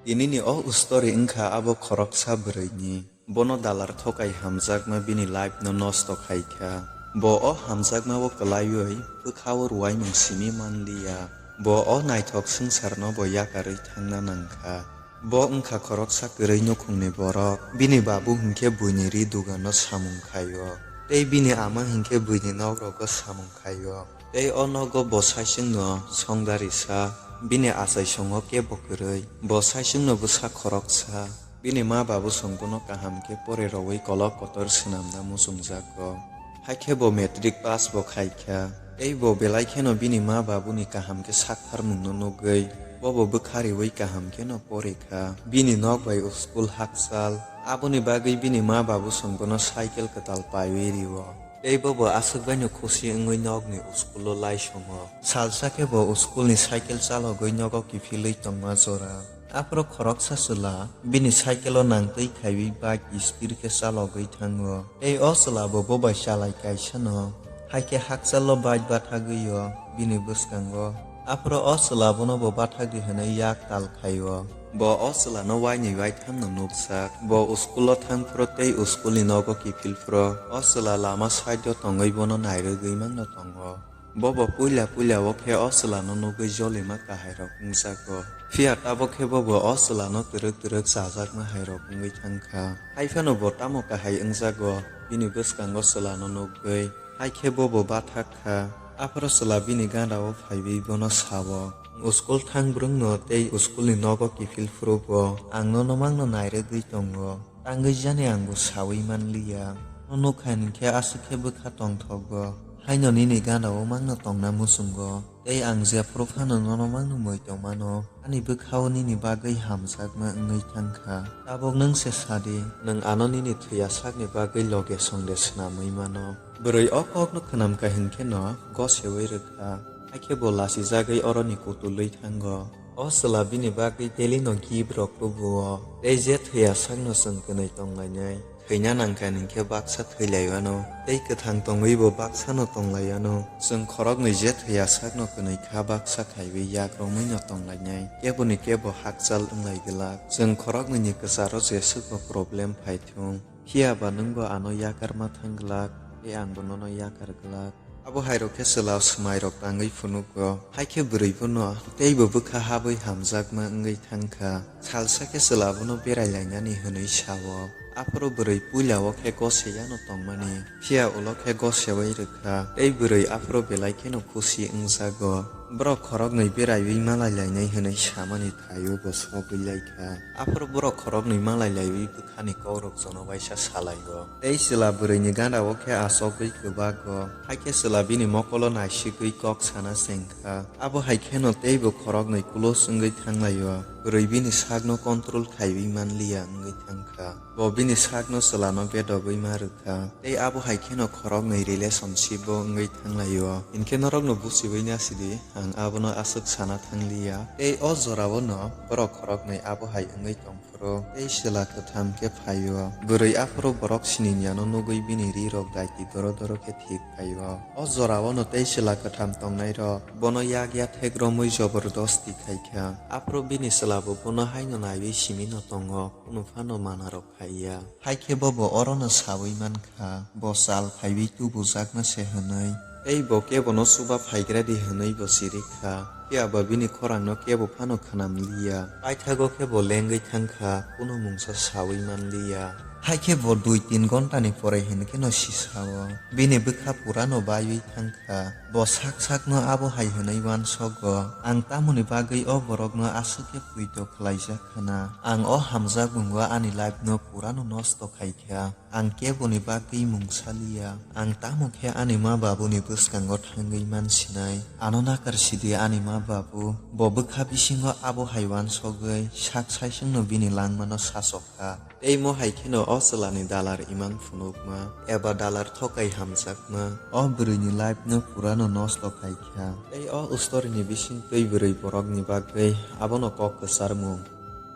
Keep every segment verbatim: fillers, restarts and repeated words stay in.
Tinini o story wngkha abo khoroksa bwrwini. Bono dalar thokai hamjakma bini life no nosto khaikha. Bo o hamjakma o kwlaiwi bwkhao rwuaimung simi manliya. Bo o naithok swngcharno bo yakarwi thangna nangkha. Bo wngkha khoroksa kwrwi nukhungni borok. Bini babu hinkhe buini ri dugano samung khaio. Tei bini ama hinkhe buini nogrogo samung khaio. Tei o nogo bo saichwngno songdarisa, bini achaisongo kebo kwrwi. Bo saichwngno bwsa khoroksa. Bini ma babu song bono kaham khe pore rwui kolok kotor swnamna muchungjago. Haikhe bo matric pass bo khaikha. Tei bo belai kheno bini ma babuni kaham khe sak pharmungno nugwi bobo bwkha riui kaham kheno pore kha. Bini nok bai school hakchal. Aboni bagwi bini ma babu song bono cycle kwtal paiwi rio. Tei bobo aswk baino khusi wngwi nokni school o lai songo. Salsa khe bo school ni cycle chalogwi nogo kiphilwi tongma jora. Aphuru khoroksa chwla bini cycle o nangtwi khaiwi bike speed khe chalogwi thango. Tei o chwla bo bobai chalai kaisano. Haikhe hakchalo bike bathagwi o bini bwskango. Aphuru o chwla bono bo bathagwi hwnwi yak tal khaio. Bo o chwlano wainwi waithamno nukjak. Bo school o thangphuru tei school ni nogo kiphilphuru o chwla lama side o tongwi bono nairwgwi mangno tongo. Bobo puila puila o khe o chwlano nugwi jolima kahairok wngjago. Phiya tabok khe bobo o chwlano twrwk twrwk chajakma hairok wngwi thangkha. Haiphano bo tamo kahai wngjago, bini bwskango chwlano nugwi. Haikhe bobo bathak kha. Aphuru chwla bini gana o phaiwi bono sao, "School thang brwngno tei school ni nogo kiphil phuru bo ang nono mangno nairwgwi tongo." Tangwi jani ang bo saui manliya. No nukha hinkhe aswk khe bwkha tongthogo. Haino nini gana o mangno tongna muchungo. Tei ang jephuru phano nono mangno moi tongmano. Ani bwkha o nini bagwi hamjakma wngwi thangkha. Tabuk nwng se sadi, nwng ano nini thwiya sakni bagwi loge songde swnamwi mano. Bwrwi o kokno khwnamkha hinkheno goseui rwkha. Haikhe bo lachijagwi oroni kutulwi thango. O chwla bini bagwi daily no gift rok kubuo. Tei je thwiya sakno chwng kwnwi tonglainai. Thwina nangkha hinkhe baksa thwilaiyano. Tei kwthang tongwibo baksano tonglaiyano. Chwng khoroknwi je thwiya sakno kwnwi kha baksa khaiwi yak romwino tonglainai. Keboni kebo hakchal wnglai glak. Chwng khoroknwini kwcharo jeswkbo problem phaithung. Phiya ba nwngbo ano yakarma thang glak, tei angbo nono yakar glak. Abo hairok khe chwla swmairok tangwi phunugo. Haikhe bwrwi bono teibo bwkha habwi hamjakma wngwi thangkha. Salsa khe chwla bono berai lainani hwnwi sao. Aphuru bwrwi puila o khe goseyano tongmani. Phiya ulo khe goseui rwkha. Tei bwrwi aphuru belai kheno khusi wngjago. Borok khoroknwi beraiwi malai lainai hwnwi samani thaio bo sogwi laikha. Aphuru borok khoroknwi malai laiwi bwkhani kokrok jono waisa salaio. Tei chwla bwrwini gana o khe achogwi kwbago. Haikhe chwla bini mokolo naisigwi kok sana chengkha. Abo hai kheno teibo khoroknwi close wngwi thanglaio. Bwrwi bini sakno control khaiwi manliya wngwi thangkha. Bo bini sakno chwlano bedogwi ma rwkha. Tei abo hai kheno khoroknwi relationship bo wngwi thanglaio. Hinkhe norokno buchiui nasidi, ang abono aswk sana thangliya. Tei o jorao no borok khoroknwi abo hai wngwi tong. Phuru tei chwla kwtham khe phaio. Bwrwi aphuru borok sinini ano nugwi bini ri rok daiti doro doro khe thik phaio. O jorao no tei chwla kwtham tongnai rok bono yak ya thek romwi jobordosti khaikha. Aphuru bini chwla bo bono haino naiwi simi no tongo, kunu phano mana rok khaiya. Haikhe bobo oro no saui mankha, bo chal phaiwi tubujakna se hwnwi. Tei bo kebono chuba phaigradi hwnwi bo sirikha. Phiya ba bini khorangno kebo phano khwnam liya. Paithago khe bo lengwi thangkha, kunu mungsa saui manliya. Haikhe bo dui tin gontani pore hinkheno sisao. Bini bwkha purano baiwi thangkha. Bo sak sakno abo hai hwnwi uansogo, "Ang tamoni bagwi o borokno aswk khe puito khlaijak khna? Ang o hamjakmungo ani life-no purano nosto khaikha." Ang keboni bagwi mung saliya. Ang tamo khe ani ma babuni bwskango thangwi mansinai. Ano nakar sidi ani ma babu. Bo bwkha bisingo abo hai uansogwi sak saichwngno bini langmano sachokha. Tei mo hai kheno o chwlani dalar imang phunukma eba dalar thokai hamjakma o bwrwini life-no purano nosto khaikha. Tei o story-ni bisingtwi bwrwi borokni bagwi abono kok kwcharmung.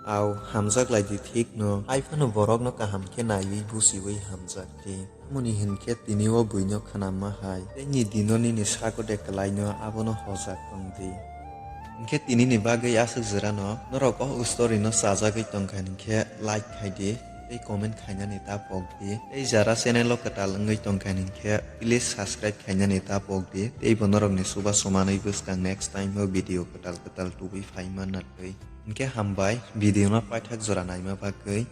Au, hamjak lai di thik no. Hai phano borok no kaham khe naiwi buchiwi hamjak di. Tamoni hinkhe tini o buino khwnamma hai. Tei ni dino nini sago de kwlai no abono hojak tong di. Hinkhe tinini bagwi aswk jora no norok o story no chajagwi tongkha hinkhe like khaidi tei comment khainani ta pokdi. Tei jara channel o kwtal wngwi tongkha hinkhe please subscribe khainani ta pokdi. Tei bo norokni chubachu manwi bwskang next time o video kwtal kwtal tubui phai manna twi. Hinkhe hambai video no paithak jora naima bagwi.